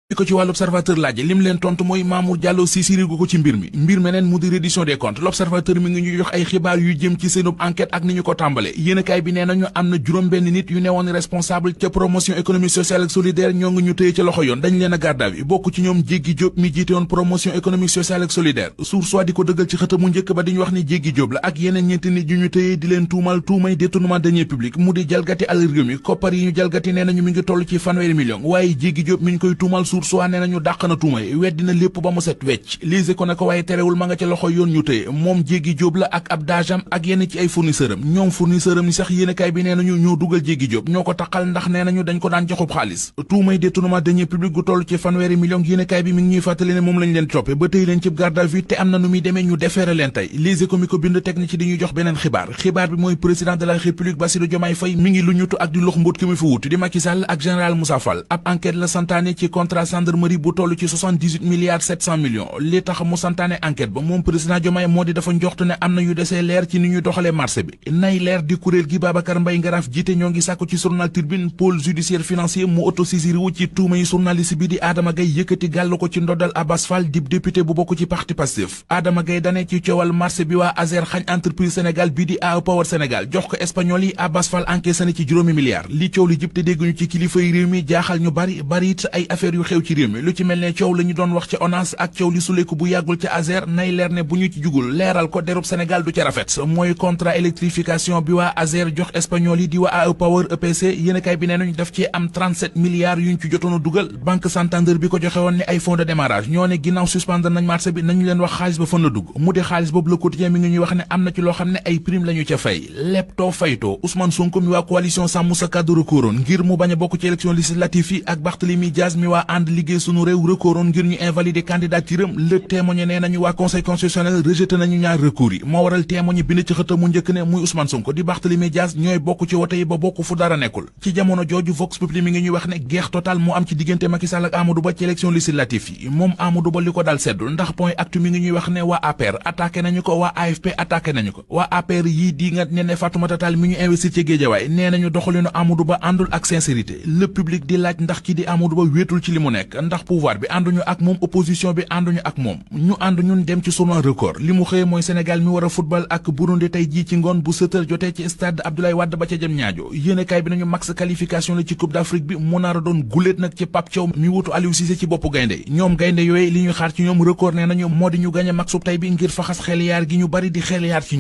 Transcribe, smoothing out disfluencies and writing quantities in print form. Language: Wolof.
bi ko ci wàllu observateur laaje lim leen tontu mooy Mamour Diallo siisirigu ko ci mbir meneen mu di reddition des comptes l'observateur mi ngi ñu jox ay xibaar yu jëm ci seenub enquête ak ni ñu ko tàmbale yéenekaay bi nee nañu am na juróom-benn nit yu newoon responsable ca promotion économique sociale ak solidaire ñoo ngi ñu tëye ca loxo yoon dañ leen a garde à vue bokk ci ñoom Jéggi Diop mi jiite woon promotion économique sociale ak solidaire Source A di ko dëggal ci xëtamu njëkk ba di ñu wax ni Jéggi Diop la ak yeneen ñeenti nit yu ñu tëye di leen tuumal tuumay détournement deniers publics mu di jalgati alal réew mi koppar yi ñu jalgati nee nañu mi ngi toll ci fanweeri millions waaye Jéggi Diop mi ñu koy tuumal Source A nee nañu xana tuumay weddina lépp ba mu set wecc lise ko ne ko waaye terewul ma nga ca loxo yoon ñu tëye moom Jéggi Jóob la ak ab daajam ak yenn ci ay fournisseur am ñoom fournisseur am ni sax yéenekaay bi nee nañu ñoo dugal Jéggi Jóob ñoo ko taqal ndax nee nañu dañ ko daan joxub xaalis tuumay détournement deniers publics gu toll ci fanweeri millions yéenekaay bi mi ngi ñuy fàttali ne moom lañ leen toppe ba tëy leen ci garde à vue te am na nu muy demee ñu defeere leen tey lise ko mi ko bind teg na ci di ñuy jox beneen xibaar bi mooy président de la république Bassirou Diomaye Faye mi ngi lu ñutu ak di lox mbóot ki mu fi wut di Macky Sall ak général Moussa Fall ab enquête la santaane ci contrat gendarmerie bu toll ci 78 700 millions li tax mu santaane enquête ba moom président Diomaye moo di dafa njoxtu ne am na yu desee leer ci ni ñuy doxalee marché bi nay leer di kuréel gi Babacar Mbaye Ngaraaf jiite ñoo ngi sàkku ci journal Tribune pôle judiciaire financier mu autosaisir wu ci tuuma yi journaliste bi di Adama Gaye yëkkati gàll ko ci ndoddal Abbas Fall dib député bu bokk ci parti Pastef Adama Gaye dane ci coowal marché bi waa Azer xañ entreprise Sénégal bi di AE Power Sénégal jox ko espagnol yi Abbas Fall encaissé na ci juróomi milliards li coow li jib te dégguñu ci kilifa yi réew mi jaaxal ñu bari it ay affaires yu xew ci réew mi lu ci mel ne coow la ñu doon wax ci ONAS ak coow li suleeku bu yàggul ca Azer nay leer ne bu ñu ci jugul leeral ko derub Sénégal du ca rafet mooy contrat électrification bi waa Azer jox espagnol yi di waa AE Power EPC yéenekaay bi nee nañu daf ci am 37 milliards yuñ ci jotoon a dugal banque Santander bi ko joxe woon ne ay fonds de démarrage ñoo ne ginnaaw suspendre nañ marché bi nañu leen wax xaalis ba fan la dugg mu di xaalis boobu Le Quotidien mi ngi ñuy wax ne am na ci loo xam ne ay prime lañu ca fay leptoo faytoo Ousmane Sonko mi waa coalition Sàmm Sa Kàddu recooroon ngir mu bañ a bokk ci élection législative yi ak Barthélémy Dias mi waa ànd liggéey sunu réew recooroon ngir ñu invalider candidature Le Témoin nee nañu waa conseil constitutionnel rejeté nañu ñaar recours yi moo waral Témoin bind ci xëtam mu njëkk ne muy Ousmane Sonko di Barthélémy Dias ñooy bokk ci wote yi ba bokk fu dara nekkul ci jamono jooju Vox Populi mi ngi ñuy wax ne guerre totale moo am ci diggante Macky Sall ak Amadou Ba ci élection législative yi moom Amadou Ba li ko dal seddul ndax point actu mi ngi ñuy wax ne waa APR attaqué nañu ko waa AFP attaqué nañu ko waa APR yii di nga ne Fatoumata Tall mi ñu investir ci Guédiawaye nee nañu doxalinu Amadou Ba àndul ak sincérité le public di laaj ndax ki di Amadou Ba wéetul ci li mu nekk ndax pouvoir bi ànduñu ak moom opposition bi ànduñu ak moom ñu ànd ñun dem ci journal Record li mu xëye mooy Sénégal mi war a football ak Burundi tey jii ci ngoon bu 7h jotee ci stade Abdoulaye Wade ba ca Diamniadio yéenekaay bi nañu max qualification la ci Coupe d'Afrique bi mu nar a doon guléet nag ci Pape Thiaw mi wutu Aliou Cissé ci boppu gaynde ñoom gaynde yooyu li ñuy xaar ci ñoom Record nee nañu moo di ñu gañe maxub tey bi ngir faxas xel yaar gi ñu bari di xel yaar ci